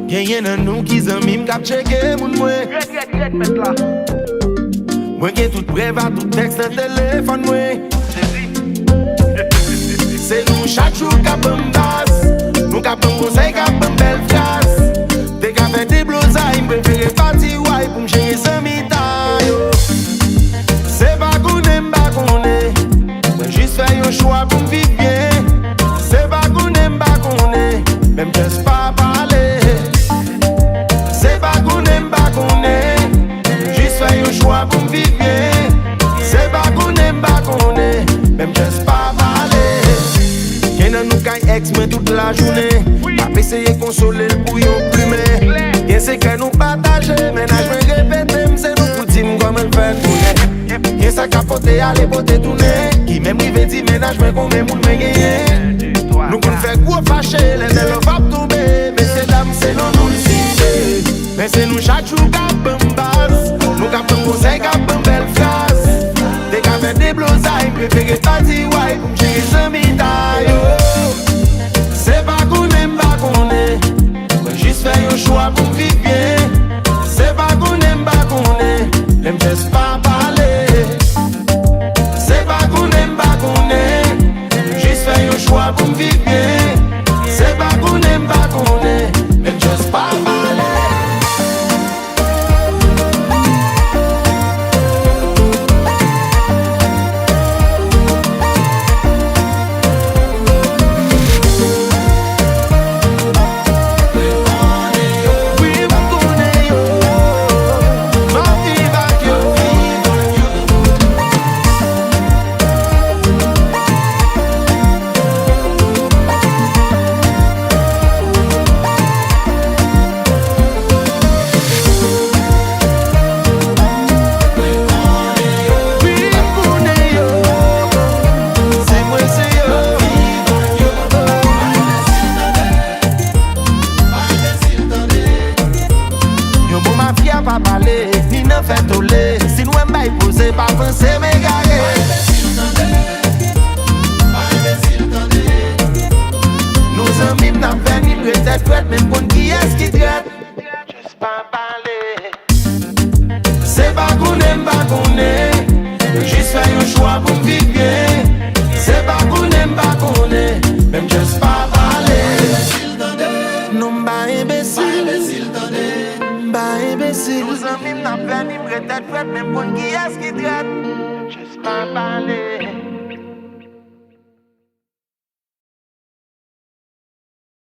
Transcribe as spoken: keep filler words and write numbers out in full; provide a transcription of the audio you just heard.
Genyen nan nou ki zanmi m k ap tcheke moun mwen. Red, red, red, mèt la. Mwen gen tout prèv a tout tèks nan telefòn mwen. Sezi. Se nou chak jou k ap ban m baz. Nou k ap ban m konsèy, k ap ban m bèl fraz. Te ka fè deblozay, m prefere pati way pou m jere zanmi ta yo. Se pa konnen m pa konnen. Mwen jis fè yon chwa pou m viv byen. Se pa konnen m pa konnen. Men m just pa pale. Se pa konnen m pa konnen. Jis fè yon chwa pou m viv byen. Se pa konnen m pa konnen. Men m just pa pale. Gen nan nou kay èks mwen tout lajounen. M ap eseye konsole l pou yon plimen. Gen sekrè nou pataje. Mennaj mwen repete m, se nou pou di m kòman l fè tounen. Gen sa k ap pote ale, pote tounen. Ki menm rive di mennaj mwen konbyen moun mwen genyen. Nou konn fè gwo fache, lè bèl lòv ap tonbe. Mesye dam, se non nou l site. Men se nou chak jou k ap ban m baz. Nou k ap ban m konsèy, k ap ban m bèl fraz. Te ka fè deblozay, m prefere pati way pou m jere zanmi ta yo. Se pa konnen m pa konnen. Mwen jis fè yon chwa pou m viv byen. Se pa konnen m pa konnen. Men m just pa pale. Se pa konnen m pa konnen. Jis fè yon chwa pou m viv byen. Se pa konnen m pa konnen. Men m just pa pale. Yon bon mafya pa pale, ni nan fè tole. Si n wè m bay poze, pa panse m egare. Nou zanmi m, n ap fè ni m ret tèt frèt, men m konn kiyès ki trèt. Just pa pale. Se pa konnen m pa konnen. Jis fè yon chwa pou m viv byen. Se pa konnen m pa konnen. Men m just pa pale. Non, m pa enbesil. M pa enbesil. Nou zanmi m, n ap fè ni m ret tèt frèt, men m konn kiyès ki trèt. Just pa pale.